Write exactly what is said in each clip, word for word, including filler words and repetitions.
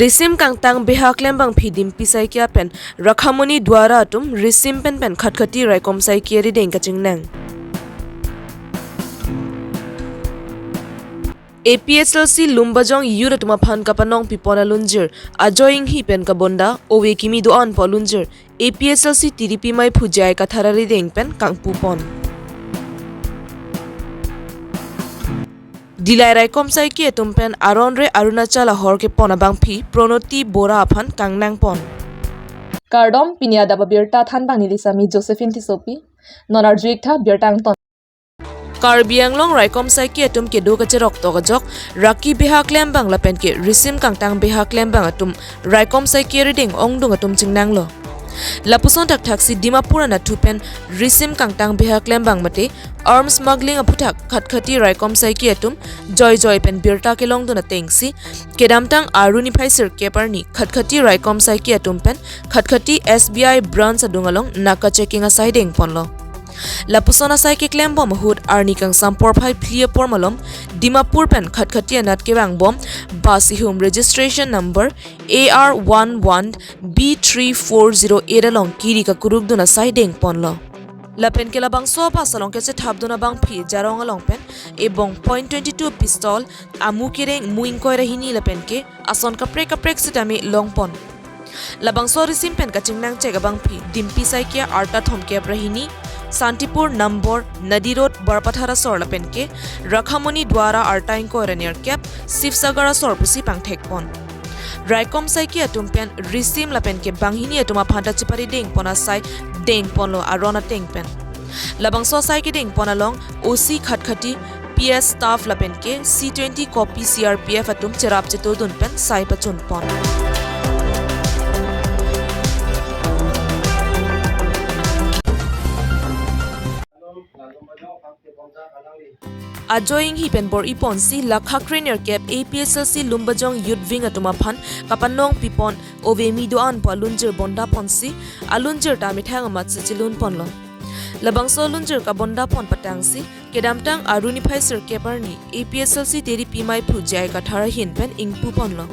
Risim kangtang beha klembangpi Dimpi Saikia pen Rakhamoni Duara atum risim pen pen Khatkhati raikom saikia arideng kachingnang. A P H L C Lumbajong Youth atum aphan kapanong pipon alunjir Ajoy Inghi pen kabonda ove kimi do-an pu alunjir A P H L C T D P maiphu J I Kathar arideng pen kangpupon. Dillai raikom saikia atum pen aron re Arunachal ahor kepon abangpi Pronoti Bora aphan kangnangpon. Kardom, pini adap abirta thanbang neli sami Josephine Tissopi. Non arju-ik tha birta angton. Karbi Anglong raikom saikia atum kedo kacherok tok ajok raki beha klembang lapen ke risim kangtang beha klembang atum raikom saikia arideng ongdung atum chingnanglo. Lapuson thakthaksi Dimapur anatthu pen risim kangtang beha klembang mate arms smuggling aphuthak Khatkhati raikom saikia atum joijoi pen birta kelongdun atengsi kedamtang Aru niphai sirkep arni Khatkhati raikom saikia atum pen Khatkhati S B I branch adung along naka checking asai dengponlo. Lapuson asai keklembom ahut arni kangsam porphai phli apor malom Dimapur pen Khatkhati anat kevangbom bus ihum registration number A R one one B three four zero eight along kiri kakurukdun asai dengponlo. Lapen ke labangso bus along kachethapdun abangpi jarong along pen ebong point twenty two pistol, amu kereng mu ingkoi ra hini lapen ke ason kaprek kaprek sitame longpon. Labangso risim pen kachingnang chek abangpi Dimpi Saikia arta thomkep ra hini, Santipur Nambor, Nadi Road, Barpathar asor lapen ke Rakhamoni Duara arta ingkoi ra nerkep, Sibsagar asor pusi pangthekpon. Raikom saikia atum pen risim lapen ke banghini atum aphanta chepari dengpon asai dengponlo aron ateng pen. Labangso asai kedengpon along O C Khatkhati, P S staff lapen ke C twenty copy C R P F atum cherap chetodun pen sai pachunpon. Ajoy Inghi pen bor-iponsi lakha kre nerkep A P H L C Lumbajong Youth Wing atum aphan kapanong pipon ove kimi do-an pu alunjir bondaponsi alunjir ta methang amatsi chelunponlo. Labangso alunjir kabondapon patangsi kedamtang Aru niphai sirkep arni A P H L C T D P maiphu J I Kathar ahin pen ingpuponlo.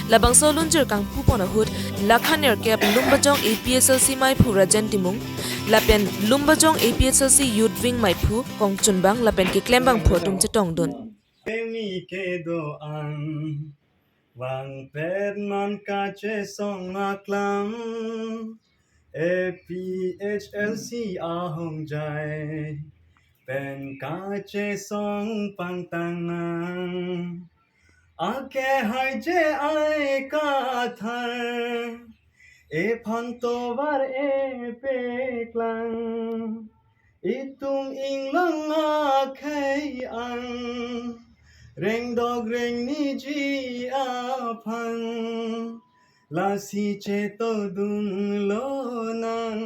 Labangso alunjir kangpupon ahut lakha nerkep Lumbajong A P H L C maiphu Rajen Timung lapen Lumbajong A P H L C Youth Wing maiphu kongchunbang lapen keklembangphu atum chetongdun. Kemi kedo-an vangpet man kachesong aklam A P H L C ahongjai pen kachesong pangtangnang. Akehai J I Kathar ephan tovar epeklang. Itum inglong akhei an rengdok rengniji aphan lasi chetodun lonang.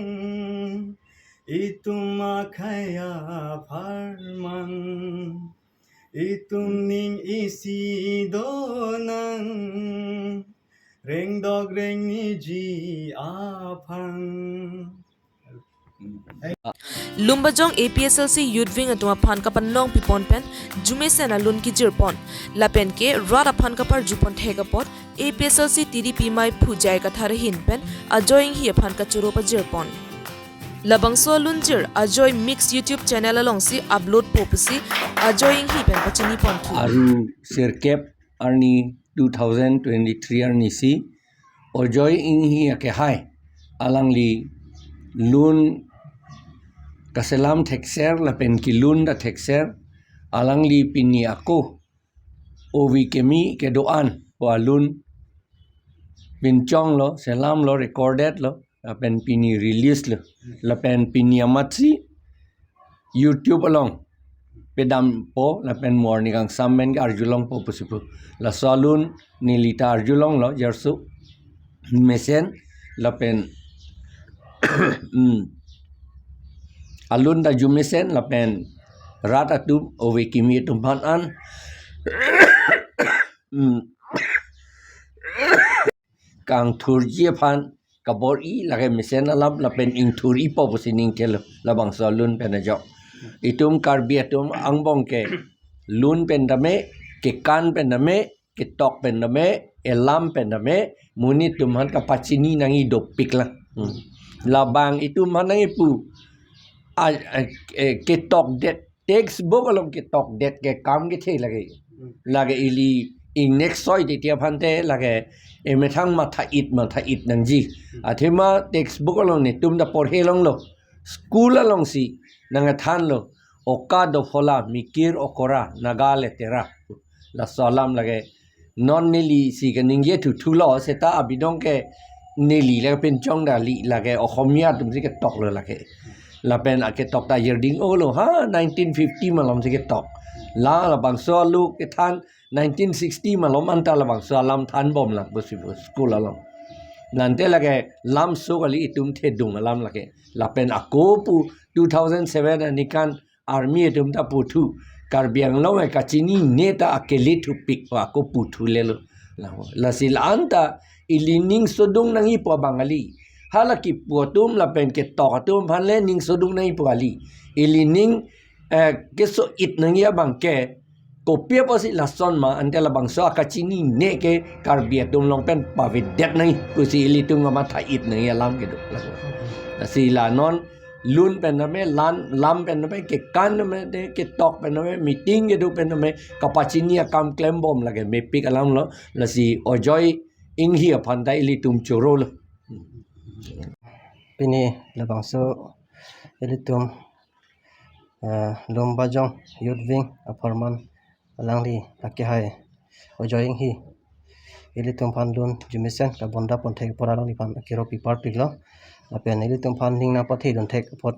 Itum akhei apharman itum ning isi donang rengdok rengniji aphan. Lumbajong A P H L C Youth Wing atum aphan kapanong pipon pen jumesen alun kijirpon. Lapen ke rat aphan kaparjupon thek apot A P H L C T D P maiphu J I Kathar ahin pen Ajoy Inghi aphan kachoro pajirpon. Labangso alunjir Ajoy Mix YouTube channel alongsi upload po pusi Ajoy Inghi pen pachiniponthu. Aru sirkep arni two thousand twenty-three arnisi Ajoy Inghi akehai alangli lun kaselam thekser lapen kelun ta thekser, alangli pini ako ove kimi kedo-an pu alun pinchonglo, selamlo, recorded lo, lapen pini release lo, lapen pini amatsi YouTube along pedampo lapen mo arni kangsam pen ke arjulongpo pusi pu. Laso alun neli ta arjulonglo jarsu mesen lapen, hmm, alun ta arjumesen lapen rat atum ove kimi atum aphan an, hmm, kangthurji aphan kabor-i lake mesen alam lapen ingthur-ipo pusi ningthelo labangso alun pen ajok. Itum Karbi atum angbong ke lun pen tame, kekan pen tame, ketok pen tame, elam pen tame, monit atum aphan kapachini nangji dopik lang. Hmm. Labang itum aphan nangji pu, a, a, eh, ketokdet, textbook along ketokdet ke kam kethe lake. Hmm. Lake ili ingnek soi titi aphan te lake emethang matha-it, matha-it nangji. Hmm. Athema textbook along netum ta porhe longlo. School alongsi nangthanlo. Oka dophola mikir okora naga letera. Laso alam lake non nelisi keningje thuthulo seta abidong ke neli lake pinchong dali lake Ohomia atumsi ketoklo lake. Lapen aketok ta yerding olo ha nineteen fifty malomsi ketok. La labangso alu kethan nineteen sixty malom anta labangso alam thanbom lang pusi pu school along. Lante lake lamso kali itum thedung alam lake. Lapen ako pu two thousand seven anikan army atum ta puthu. Karbi Anglong e kachinine ta akele thupik ako puthulelo. Lasi la-an ta ili ning sodung nangjipo abang kali. Hala kipu atum lapen ketok atum aphan le ning sodung nangjipo kali. Ili ning, eh, keso-it nangji abang ke kopi apotsi lason ma ante labangso akachinine ke Karbi atum along pen pavedet nangji pusi ilitum kamatha-it nangji alam kedo. Lasi la non lun pen tame, lan, lam pen tame, kekan tame, te ketok pen tame, meeting kedo pen tame, kapachini akam klembom lake mepik alamlo. Lasi Ajoy Enghi aphan ta ilitum chorolo. Pini labangso ilitum, eh, Lumbajong Youth Wing apharman alangli akehai Ajoy Enghi ilitum aphan lun arjumesen kabonda ponthek apot alangliphan kero pi parpiklo. Lapen ilitum aphan ning nangpathe dunthek apot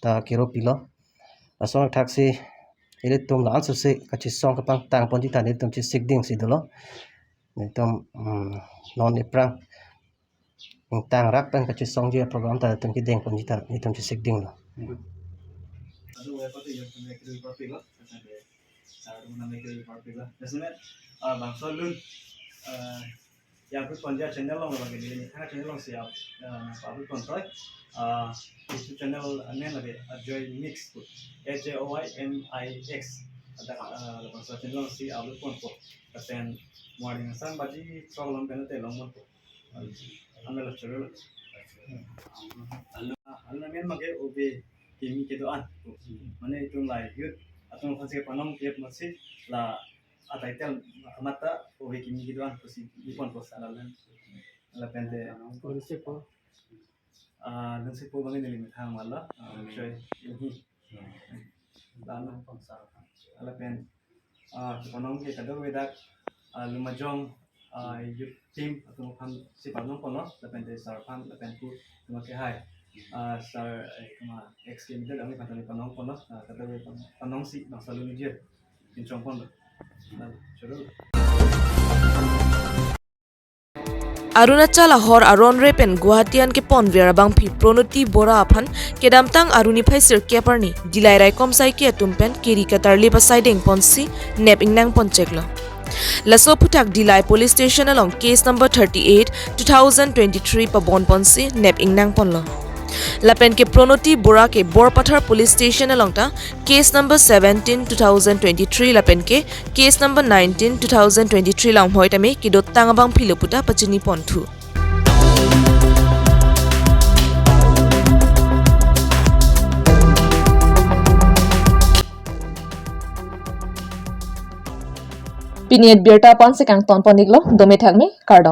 ta kero pilo. Lason thaksi ilitum la-an sose kachesong kapangtang ponji ta nelitum chesikdingsi dolo. Nelitum, hmm, non iphrang ingtang rak pen kachesongji program ta nelitum kedeng ponji ta nelitum chesikdinglo. Adu, eh, pati ya, kami kiri parpiklo. Sar, mana kiri parpiklo. Dasne, ah, bangso alun, ah, ya, upload ponji channel along lagi, di ini channel alongsi, ah, upload pontoi. Ah, YouTube channel amen lagi, Ajoy Mix, A J O Y M I X. Ada, ah, bangso channel alongsi upload ponpo. Lapen morning sang baji throk along pen te longponpo. Amelo choro. Alo, alo namen make ove kimi kedo-an. Mane itum la youth atum aphansi panong kep masi la a title mata ove kimi kedo-an pusi ipon post alalan. Lapente. Polisi po. Ah, nangsi po bangin neli methang wala. Ah, Ajoy Enghi. Lalu, lapen, ah, kepanong ke kadokave dak, ah, Lumbajong, ah, youth team atum aphansi panong ponlo, lapente sir aphan, lapen pu atum akehai, ah, sir, eh, kema ex candidate alangliphan ta panong ponlo, ah, kadokave pan-, panongsi bangso alun ningje pinchong ponlo. Lalu, choro. Arunachal ahor aron re pen Guwahati an keponver abangpi Pranoti Bora aphan kedamtang arni phai sirkep arni Dillai raikom saiki atum pen keri katarlip asai dengponsi nep ingnang poncheklo. Laso aphuthak Dillai Police Station along case number thirty-eight two thousand twenty-three pabonponsi nep ingnang ponlo. Lapen ke Pranoti Bora ke Borpathar Police Station along ta case number seventeen two thousand twenty-three lapen ke case number nineteen two thousand twenty-three langhoi tame kedotang abangpilo puta pachini ponthu. Pini abirta aphansi kangton pon-iklo, dome thakme, kardom.